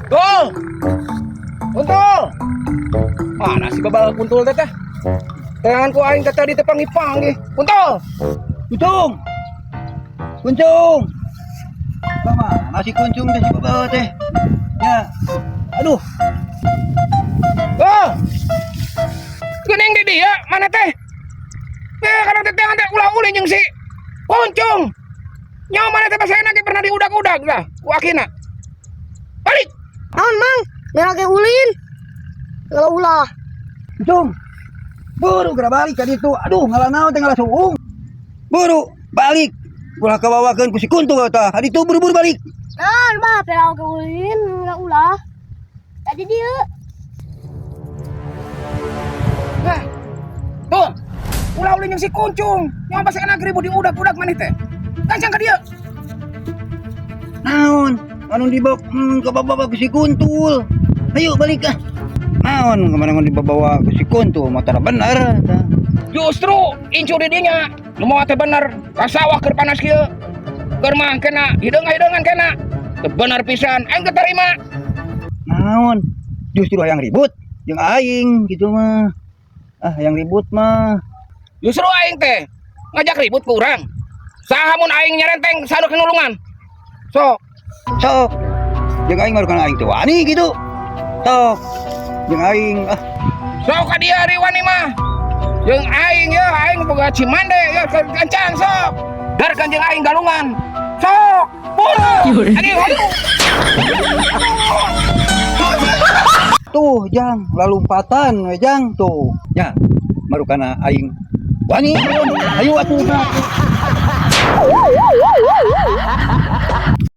Tul. Kuntul. Mana si babal kuntul teh teh? Teangan ku aing teh tadi teh panggih-panggih. Kuntul. Kuncung. Kuncung. Mama, masih kuncung teh si babal teh. Ya. Aduh, Oh. Geuning di dia mana teh? Eh, kadang teh teangan teh ulah ulin jeung si Kuncung. Nyawa mana teh bahasa enak pernah diudag-udag lah ku akina. Balik. Naon Mang? Merah ge ulin. Ulah ulah. Kuncung. Buru geura balik ka ditu. Aduh, ngalah naon teh ngalah suung. Buru balik. Ulah kabawakeun ku si kuntung tah. Ka ditu buru-buru balik. Naon bah merah ge ulin, ulah ulah. Tadi dia. Nah. Tuh. Ulah ulin jeung si Kuncung. Nyawa bahasa enak ribut diudag-udag maneh teh. Gancang ka dieu. Naon? Anu dibawa kabawa ku si kuntul. Ayo balik ah. Naon kemana nu dibawa ku si kuntul motor bener tah. Justru incu di dinya nu mawa teh bener ka sawah keur panas kieu. Keur mah kena hideung-hideungan kena. Teu bener pisan aing teu tarima. Naon? Justru hayang ribut jeung aing gitu mah. Ah, yang ribut mah. Justru aing teh ngajak ribut ku urang. Saha mun aing nyarenteng sadok nulungan. Sok. Sok. Jeung aing mah aing teu wani gitu. Sok. Jeung aing ah. Sok ka dieu ari wani mah. Jeung aing ya aing boga cimande ya gancang sok. Darkan jeung aing galungan. Sok. Buru. Anjing hayu. Tuh jang lalumpatan we jang tuh. Ya, marukana aing wani. Ayo atuh.